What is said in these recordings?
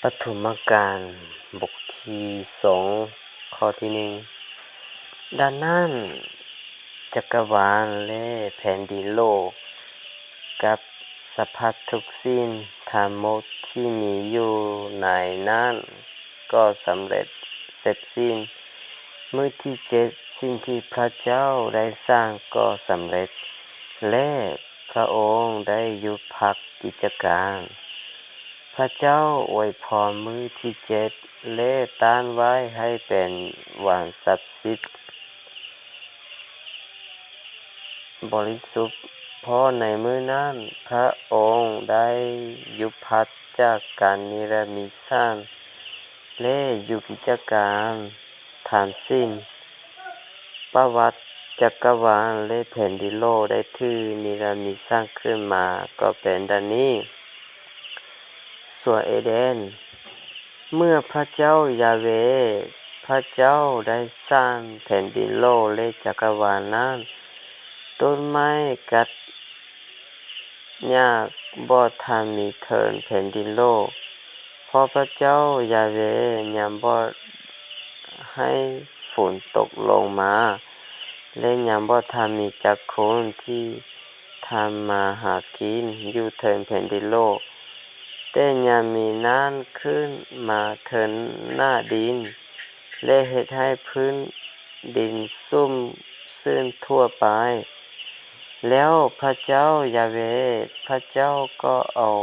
ປະຖົມມະການ ບົດທີສອງ ຂໍ້ທີໜຶ່ງ. ດັ່ງນັ້ນ ຈັກກະວານ ແລະ ແຜ່ນດິນໂລກ ກັບສະພັດທຸກສິ່ງທັງໝົດທີ່ມີຢູ່ໃນນັ້ນ ກໍສຳເລັດເສັດສິ້ນ. ມື້ທີເຈັດ ສິ່ງທີ່ພະເຈົ້າໄດ້ສ້າງກໍສຳເລັດ ແລະ ພະອົງໄດ້ຢຸດພັກກິດຈະການ. ພະເຈົ້າອວຍພອນມື້ທີເຈັດ ແລະ ຕັ້ງໄວ້ໃຫ້ເປັນວັນສັກສິດບໍລິສຸດ, ເພາະໃນມື້ນັ້ນພະອົງໄດ້ຢຸດພັກຈາກການນິລະມິດສ້າງ ແລະ ຢຸດກິດຈະການທັງສິ້ນ. ປະຫວັດຈັກກະວານ ແລະ ແຜ່ນດິນໂລກໄດ້ຖືກນິລະມິດສ້າງຂຶ້ນມາກໍເປັນດັ່ງນີ້. ສວນເອເດນ. ເມື່ອພະເຈົ້າຢາເວ ພະເຈົ້າໄດ້ສ້າງແຜ່ນດິນໂລກ ແລະ ຈັກກະວານນັ້ນ, ຕົ້ນໄມ້ກັດຫຍ້າບໍ່ທັນມີເທິງແຜ່ນດິນໂລກ, ເພາະພະເຈົ້າຢາເວຍັງບໍ່ໃຫ້ຝົນຕົກລົງມາ ແລະ ຍັງບໍ່ທັນມີຈັກຄົນທີ່ທຳມາຫາກິນຢູ່ເທິງແຜ່ນດິນໂລກ, ແຕ່ຍາມມີນ້ຳຂຶ້ນມາເທິງໜ້າດິນ ແລະ ເຮັດໃຫ້ພື້ນດິນຊຸ່ມຊື່ນທົ່ວໄປ. ແລ້ວພະເຈົ້າຢາເວ ພະເຈົ້າກໍເອົາ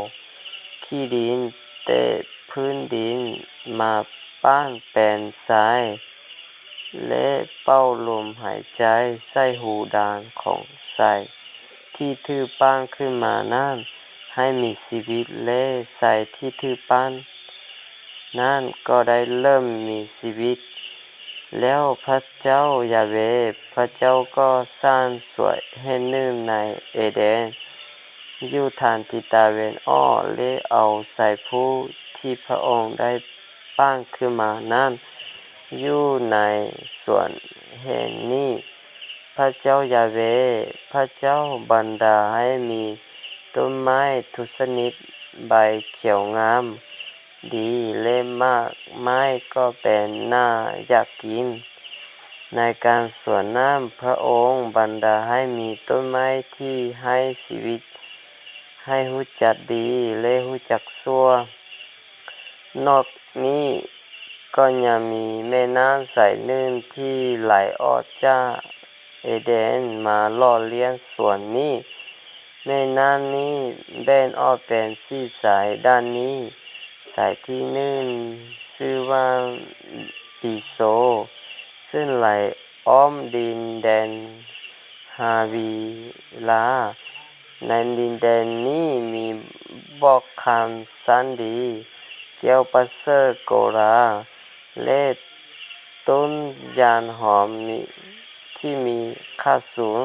ຂີ້ດິນແຕະພື້ນດິນມາປັ້ນແປງຊາຍ ແລະ ເປົ່າລົມຫາຍໃຈໃສ່ຮູດ່າງຂອງຊາຍທີ່ຖືກປັ້ນຂຶ້ນມານັ້ນໃຫ້ມີຊີວິດ ແລະ ຊາຍທີ່ຖືກປັ້ນນັ້ນກໍໄດ້ເລີ່ມມີຊີວິດ. ແລ້ວພະເຈົ້າຢາເວ ພະເຈົ້າກໍສ້າງສວນແຫ່ງໜຶ່ງໃນເອເດນ ຢູ່ທາງທິດຕາເວັນອອກ ແລະ ເອົາຊາຍພູທີ່ພະອົງໄດ້ປັ້ນຂຶ້ນມານັ້ນຢູ່ໃນສວນແຫ່ງນີ້. ພະເຈົ້າຢາເວ ພະເຈົ້າບັນດາໃຫ້ມີຕົ້ນໄມ້ທຸກຊະນິດໃບຂຽວງາມດີ ແລະ ໝາກໄມ້ກໍເປັນໜ້າຢາກກິນ. ໃນກາງສວນນັ້ນ ພະອົງບັນດາໃຫ້ມີຕົ້ນໄມ້ທີ່ໃຫ້ຊີວິດ, ໃຫ້ຮູ້ຈັກດີ ແລະ ຮູ້ຈັກຊົ່ວ. ນອກນີ້ກໍຍັງມີແມ່ນ້ຳສາຍໜຶ່ງທີ່ໄຫຼອອກຈາກເອເດນມາຫຼໍ່ລ້ຽງສວນນີ້. ແມ່ນ້ຳນີ້ແບ່ງອອກເປັນສີ່ສາຍດັ່ງນີ້, ສາຍທີໜຶ່ງຊື່ວ່າ ປີໂຊ, ເຊິ່ງໄຫຼອ້ອມດິນແດນຮາວີລາ. ໃນດິນແດນນີ້ມີບອກຄຳຊັ້ນດີ, ແກ້ວປະເສີດໂກລາ ແລະ ຕົ້ນຢາງຫອມທີ່ມີຄ່າສູງ.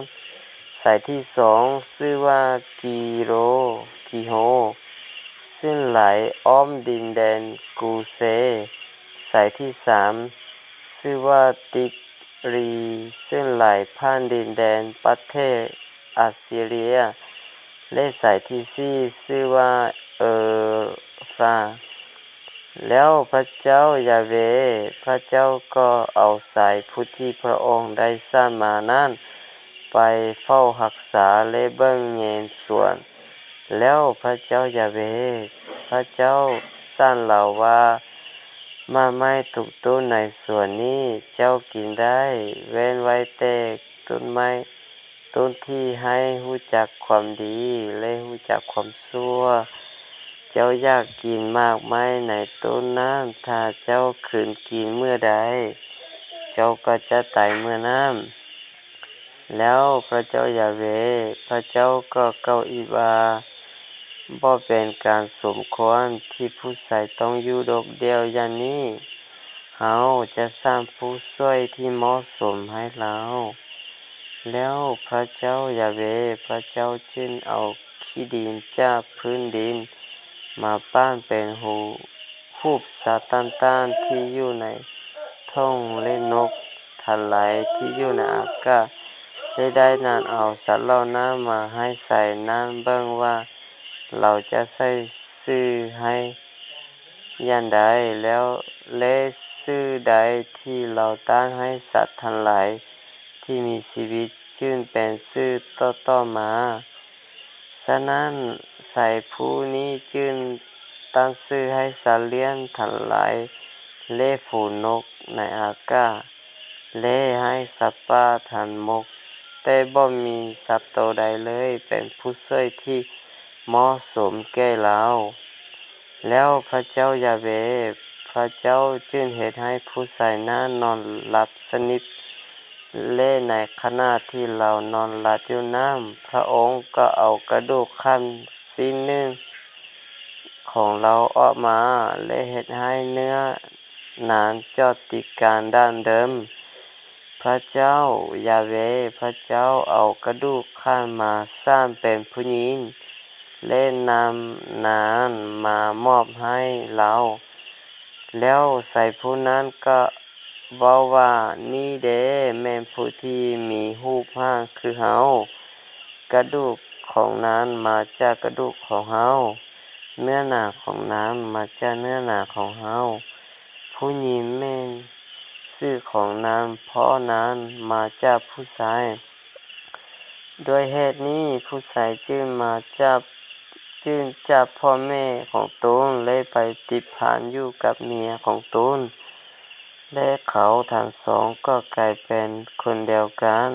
ສາຍທີສອງຊື່ວ່າ ກີໂຣ ກີໂຮ, ເຊິ່ງໄຫຼອ້ອມດິນແດນກູເຊ. ສາຍທີສາມຊື່ວ່າ ຕິກຣີ, ເຊິ່ງໄຫຼຜ່ານດິນແດນປະເທດອາຊີເຣຍ. ແລະ ສາຍທີສີ່ຊື່ວ່າ ເອີຟຣາ. ແລ້ວພະເຈົ້າຢາເວ ພະເຈົ້າກໍເອົາຊາຍຜູ້ທີ່ພະອົງໄດ້ສ້າງມານັ້ນໄປເຝົ້າຮັກສາ ແລະ ເບິ່ງແຍງສວນ. ແລ້ວພະເຈົ້າຢາເວ ພະເຈົ້າສັ່ງລາວວ່າ, ໝາກໄມ້ທຸກຕົ້ນໃນສວນນີ້ເຈົ້າກິນໄດ້, ເວັ້ນໄວ້ແຕ່ຕົ້ນໄມ້ ຕົ້ນທີ່ໃຫ້ຮູ້ຈັກຄວາມດີ ແລະ ຮູ້ຈັກຄວາມຊົ່ວ. ເຈົ້າຢາກກິນໝາກໄມ້ໃນຕົ້ນນັ້ນ, ຖ້າເຈົ້າຄືນກິນເມື່ອໃດ, ເຈົ້າກໍຈະຕາຍເມື່ອນັ້ນ. ແລ້ວພະເຈົ້າຢາເວ ພະເຈົ້າກໍກ່າວອີກວ່າ, ບໍ່ເປັນການສົມຄວນທີ່ຜູ້ຊາຍຕ້ອງຢູ່ໂດດດ່ຽວຢ່າງນີ້. ເຮົາຈະສ້າງຜູ້ຊ່ວຍທີ່ເໝາະສົມໃຫ້ລາວ. ແລ້ວພະເຈົ້າຢາເວ ພະເຈົ້າຈຶ່ງເອົາຂີ້ດິນຈາກພື້ນດິນມາປັ້ນເປັນຮູ ຮູບສັດຕ່າງໆທີ່ຢູ່ໃນທົ່ງ ແລະ ນົກທັງຫຼາຍທີ່ຢູ່ໃນອາກາດ, ແລະ ໄດ້ນຳເອົາສັດເຫຼົ່ານັ້ນມາໃຫ້ຊາຍນັ້ນເບິ່ງວ່າ ລາວຈະໃສ່ຊື່ໃຫ້ ຢ່າງໃດ ແລ້ວ ແລະ ຊື່ໃດທີ່ລາວຕັ້ງໃຫ້ສັດທັງຫຼາຍທີ່ມີຊີວິດ ຈຶ່ງເປັນຊື່ຕໍ່ໆມາ. ສະນັ້ນ ຊາຍຜູ້ນີ້ຈຶ່ງຕັ້ງຊື່ໃຫ້ສັດລ້ຽງທັງຫຼາຍ ແລະ ຝູງນົກໃນອາກາດ ແລະ ໃຫ້ສັດປ່າທັງໝົດ, ແຕ່ບໍ່ມີສັດໂຕໃດເລີຍເປັນຜູ້ຊ່ວຍທີ່ເໝາະສົມແກ່ລາວ. ແລ້ວພະເຈົ້າຢາເວ ພະເຈົ້າຈຶ່ງເຮັດໃຫ້ຜູ້ຊາຍນັ້ນນອນຫຼັບສະໜິດ, ແລະ ໃນຂະນະທີ່ລາວນອນຫຼັບຢູ່ນັ້ນ, ພະອົງກໍເອົາກະດູກຂ້າງຊີ້ນໜຶ່ງຂອງລາວອອກມາ ແລະ ເຮັດໃຫ້ເນື້ອນາງຈອດຕິການດັ່ງເດີມ. ພະເຈົ້າຢາເວ ພະເຈົ້າເອົາກະດູກຂ້າງມາສ້າງເປັນຜູ້ຍິງ ແລະ ນຳນາງມາມອບໃຫ້ລາວ. ແລ້ວຊາຍຜູ້ນັ້ນກໍເວົ້າວ່າ, ນີ້ເດແມ່ນຜູ້ທີ່ມີຮູບຮ່າງຄືເຮົາ, ກະດູກຂອງນາງມາຈາກກະດູກຂອງເຮົາ, ເນື້ອໜັງຂອງນາງມາຈາກເນື້ອໜັງຂອງເຮົາ. ຜູ້ຍິງແມ່ນຊື່ຂອງນາງ, ເພາະນາງມາຈາກຜູ້ຊາຍ. ດ້ວຍເຫດນີ້ ຜູ້ຊາຍຈຶ່ງມາຈາກ, ຈຶ່ງຈາກພໍ່ແມ່ຂອງຕົນ ແລະ ໄປຕິດພັນຢູ່ກັບເມຍຂອງຕົນ, ແລະ ເຂົາທັງສອງກໍກາຍເປັນຄົນດຽວກັນ.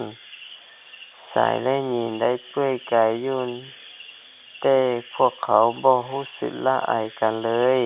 ຊາຍ ແລະ ຍິງໄດ້ເປືອຍກາຍຢູ່, ແຕ່ພວກເຂົາບໍ່ຮູ້ສຶກລະອາຍກັນເລີຍ.